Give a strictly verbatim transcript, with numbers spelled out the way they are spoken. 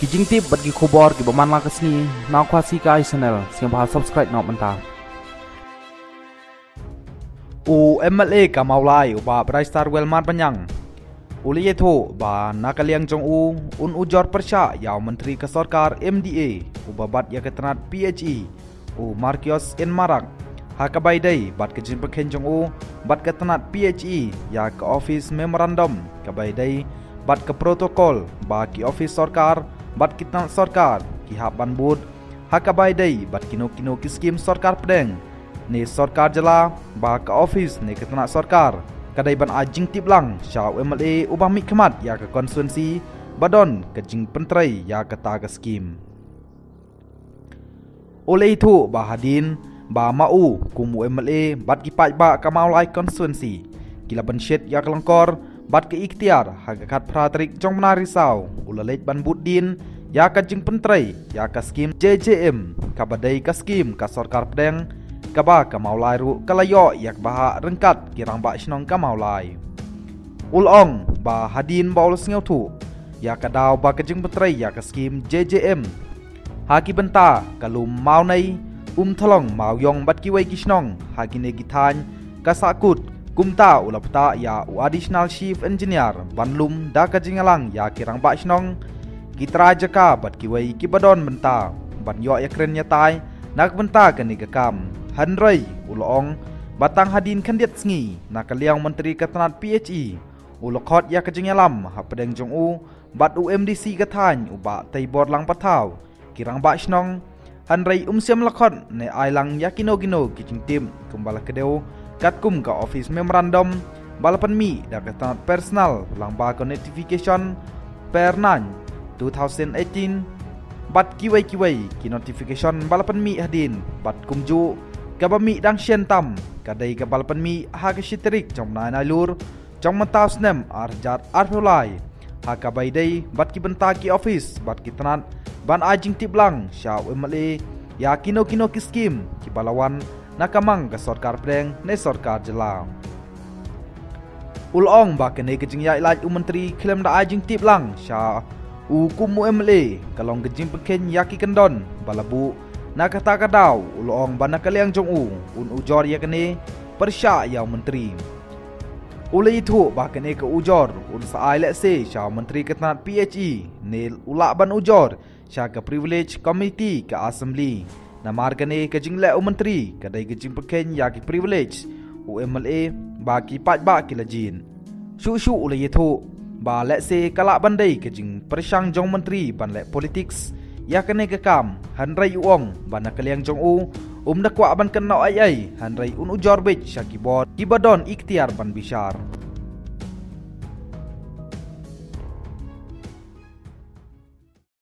Ki jingtip bad ki khubor kiba man la ka sngi na Khasi Kai Channel, sngewbha subscribe noh mynta. U M L A ka Mawlai u Bah Brightstarwell Marbaniang u la ïathuh ba na ka liang jong u un ujor pyrshah ïa u Myntri ka Sorkar M D A uba bat ïa ka tnat P H E, u Marcuise N Marak, ha kaba ïadei bad ka jingpynkheiñ jong u bad ka tnat P H E ïa ka office memorandum kaba ïadei bad ka protocol ba ki office sorkar bad ki tnat sorkar ki hap ban bud ha kaba ïadei bad kino kino ki skim sorkar pdeng ne sorkar jylla, ba ka office ne ka tnat sorkar ka dei ban ai jingtip lang sha u M L A uba mihkhmat ïa ka constituency ba don ka jingpyntrei ïa kata ka skim. U la ïathuh ba hadien ba ma u kum u M L A bad ki paidbah ka Mawlai constituency ki la pynshit ïa ka lyngkor bad ka iktiar, ha ka khatphra tarik jong u bnai Risaw u la leit ban bud dien ïa ka jingpyntrei ïa ka skim J J M, kaba dei ka skim ka sorkar pdeng kaba ka Mawlai ruh ka la ïoh ïa ka bhah ryngkat ki rangbah shnong ka Mawlai. U la ong ba hadien ba u la sngewthuh ïa ka daw ba ka jingpyntrei ïa ka skim J J M ha ki bynta ka Lum Mawnei, Umthlong, Mawiong bad kiwei ki shnong ha kine ki thaiñ ka sahkut, kumta u la pynthikna ïa u Additional Chief Engineer ban lum da ka jingïalang ïa ki rangbah shnong, ki trai jaka bad kiwei kiba don bynta ban ïoh ïakren ïatai na ka bynta kane ka kam. Hynrei u la ong ba tang hadien khyndiat sngi na ka liang u Myntri ka tnat P H E u la khot ïa ka jingïalam hapdeng jong u bad u M D C ka thaiñ u Bah Teibor Langpathaw, ki rangbah shnong, hynrei um shym la khot ne ai lang ïa kino kino ki jingtip kumba la kdew katkum ka office memorandum ba la pynmih da ka tnat personal lyngba ka notification per nine two thousand eighteen bad kiwei kiwei ki notification ba la pynmih hadien bad kumjuh kaba mih dang shen tam ka dei kaba la pynmih ha ka shi tarik jong u bnai Nailur jong mynta u snem ar hajar arphew lai, ha kaba ïadei bad ki bynta ki office bad ki tnat ban ai jingtip lang sha u M L A ïa kino kino ki skim kiba la wan na ka mang ka sorkar pdeng ne sorkar jylla. U la ong ba kane ka jingïaid lait u Myntri khlem da ai jingtip lang sha u kum u M L A ka long ka jingpynkheiñ ïa ki kyndon ba la buh. Na kata ka daw u la ong ba na ka liang jong u un ujor ïa kane pyrshah ïa u Myntri. U la ïathuh ba kane ka ujor un sa ai lehse sha u Myntri ka tnat P H E ne u lah ban ujor sha ka Privilege Committee ka Assembly. Namar kane ka jingleh u Myntri ka dei ka jingpynkheiñ ïa ki privilege u M L A ba ki paidbah ki la jied. Shuh shuh u la ïathuh ba lehse ka lah ban dei ka jingpyrshang jong u Myntri ban leh politics ïa kane ka kam, hynrei u ong ba na ka liang jong u um da kwah ban kynnoh ei ei, hynrei un ujor beit sha ki bor kiba don iktiar ban bishar.